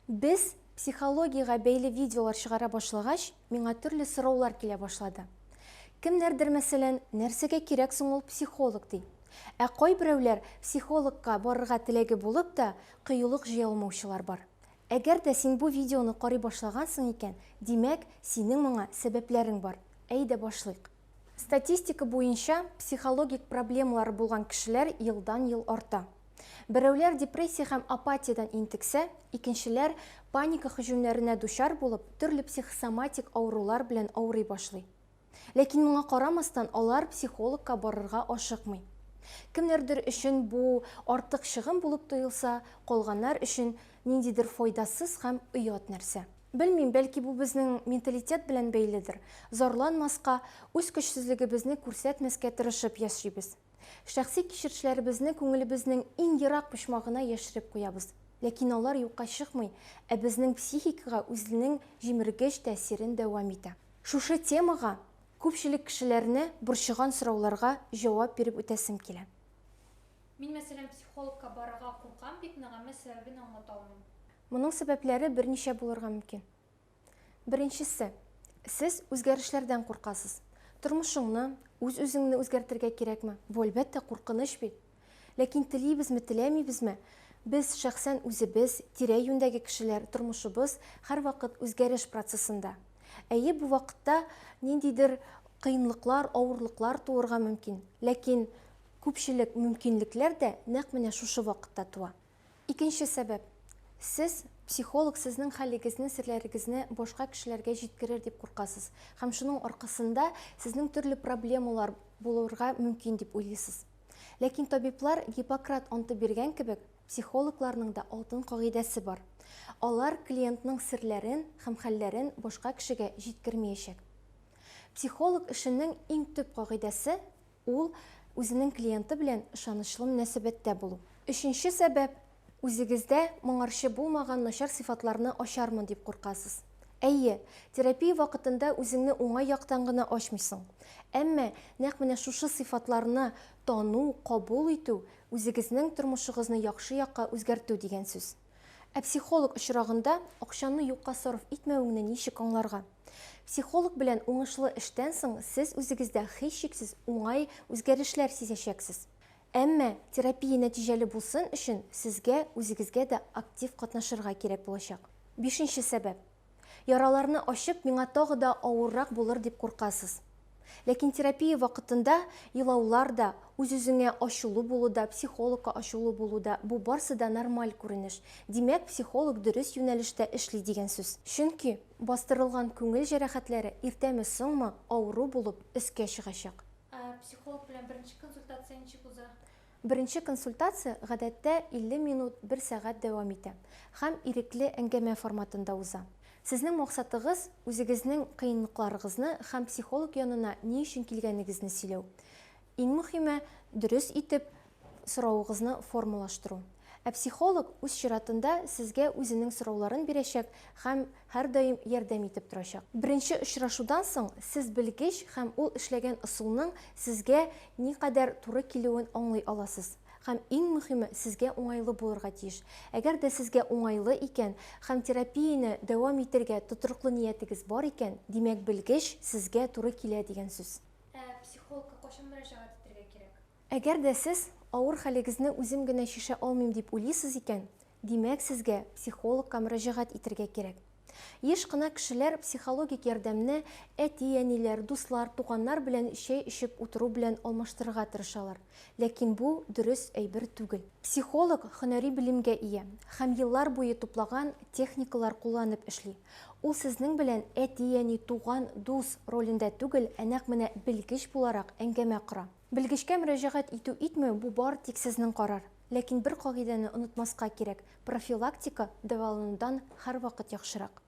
Без психологиягә бәйле видеолар чыгара башлагач, миңа төрле сораулар килә башлады. Кемнәрдер, мәсәлән, нәрсәгә кирәк соң ул психолог, ди. Ә кайберәүләр психологка барырга теләге булып та, кыюлык җыя алмаучылар бар. Әгәр дә син бу видеоны карый башлагансың икән, димәк, синең моңа сәбәпләрең бар. Әйдә башлыйк. Статистика буенча, психологик проблемалары булган кешеләр елдан-ел арта. Берәүләр депрессия һәм апатиядән интексә, икенчеләр паника һөҗүмнәренә дучар булып, төрле психосоматик авырулар белән авырый башлый. Ләкин моңа карамастан, алар психологка барырга ашыкмый. Кемнәрдер өчен бу артык чыгым булып тоелса, калганнар өчен ниндидер файдасыз һәм оят нәрсә. Белмим, бәлки бу безнең менталитет белән бәйледер. Зарланмаска, үз көчсезлегебезне күрсәтмәскә тырышып яшибез. Шәхси кичерешләребезне күңелебезнең иң ерак почмагына яшереп куябыз. Ләкин алар юкка чыкмый, ә безнең психикага үзенең җимергеч тәэсирен дәвам итә. Шушы темага, күпчелек кешеләрне борчыган сорауларга җавап биреп үтәсем килә. Мин, мәсәлән, психологка барырга куркам бик нык, әмма сәбәбен аңлата алмыйм. Моның сәбәпләре берничә булырга мөмкин. Беренчесе. Сез үзгәрешләрдән куркасыз. Тормышыңны, үз-үзеңне үзгәртергә кирәкме? Бу, әлбәттә, куркыныч бит. Ләкин телибезме, теләмибезме, без шәхсән үзебез, тирә-юньдәге кешеләр, тормышыбыз һәрвакыт үзгәреш процессында. Әйе, бу вакытта ниндидер кыенлыклар, авырлыклар туырга мөмкин. Ләкин күпчелек мөмкинлекләр дә нәкъ менә шушы вакытта туа. Икенче сәбәп. Сез, психолог сезнең хәлегезне, серләрегезне башка кешеләргә җиткерер дип куркасыз һәм шуның аркасында сезнең төрле проблемалар булырга мөмкин дип уйлыйсыз. Ләкин табиблар Гиппократ анты биргән кебек, психологларның да алтын кагыйдәсе бар. Алар клиентның серләрен һәм хәлләрен башка кешегә җиткермиячәк. Психолог эшенең иң төп кагыйдәсе, Ул үзенең клиенты белән ышанычлы мөнәсәбәттә булу. Өченче сәбәп, үзегездә моңарчы булмаган начар сыйфатларны ачармын дип куркасыз. Әйе, терапия вакытында үзеңне уңай яктан гына ачмыйсың. Әмма нәкъ менә шушы сыйфатларны тану, кабул итү, үзегезнең тормышыгызны яхшы якка үзгәртү дигән сүз. Ә психолог очрагында акчаны юкка сарыф итмәвеңне ничек аңларга? Психолог белән уңышлы эштән соң сез үзегездә һичшиксез уңай үзгәрешләр сизәчәксез. Әмма терапия нәтиҗәле булсын өчен сезгә үзегезгә дә актив катнашырга кирәк булачак. Бишенче сәбәп. Яраларны ачып, миңа тагы да авыррак булыр дип куркасыз. Ләкин терапия вакытында елаулар да, үз-үзеңә ачулы булу да, психологка ачулы булу да, бу барсы да нормаль күренеш. Димәк, психолог дөрес юнәлештә эшли дигән сүз. Чөнки бастырылган күңел җәрәхәтләре иртәме-соңмы авыру булып өскә чыгачак. Ә психолог белән беренче консультация ничек уза? Беренче консультация, гадәттә, 50 минут, бер сәгать дәвам итә һәм ирекле әңгәмә форматында уза. Сезнең максатыгыз, үзегезнең кыенлыкларыгызны һәм психолог янына ни өчен килгәнегезне сөйләү. Иң мөхиме, дөрес итеп соравыгызны формалаштыру. Ә психолог, үз чиратында, сезгә үзенең сорауларын бирәчәк һәм һәрдаим ярдәм итеп торачак. Беренче очрашудан соң сез белгеч һәм ул эшләгән ысулның сезгә никадәр туры килүен аңлый аласыз. Һәм иң мөхиме, сезгә уңайлы булырга тиеш. Әгәр дә сезгә уңайлы икән һәм терапияне дәвам итергә тотрыклы ниятегез бар икән, димәк, белгеч сезгә туры килә дигән сүз. Ә психологка кайчан мөрәҗәгать итәргә кирәк? Әгәр дә сез авыр хәлегезне үзем генә чишә алмыйм дип уйлыйсыз икән, димәк, сезгә психологка мөрәҗәгать итергә кирәк. Еш кына кешеләр психологик ярдәмне әти-әниләр, дуслар, туганнар белән чәй эчеп утыру белән алмаштырырга тырышалар. Ләкин бу дөрес әйбер түгел. Психолог һөнәри белемгә ия һәм еллар буе туплаган техникалар кулланып эшли. Ул сезнең белән әти-әни, туган, дус ролендә түгел, ә нәкъ менә белгеч буларак әңгәмә кора. Белгечкә мөрәҗәгать итү-итмәү, бу бары тик сезнең карар. Ләкин бер кагыйдәне онытмаска кирәк, профилактика дәваланудан һәрвакыт яхшырак.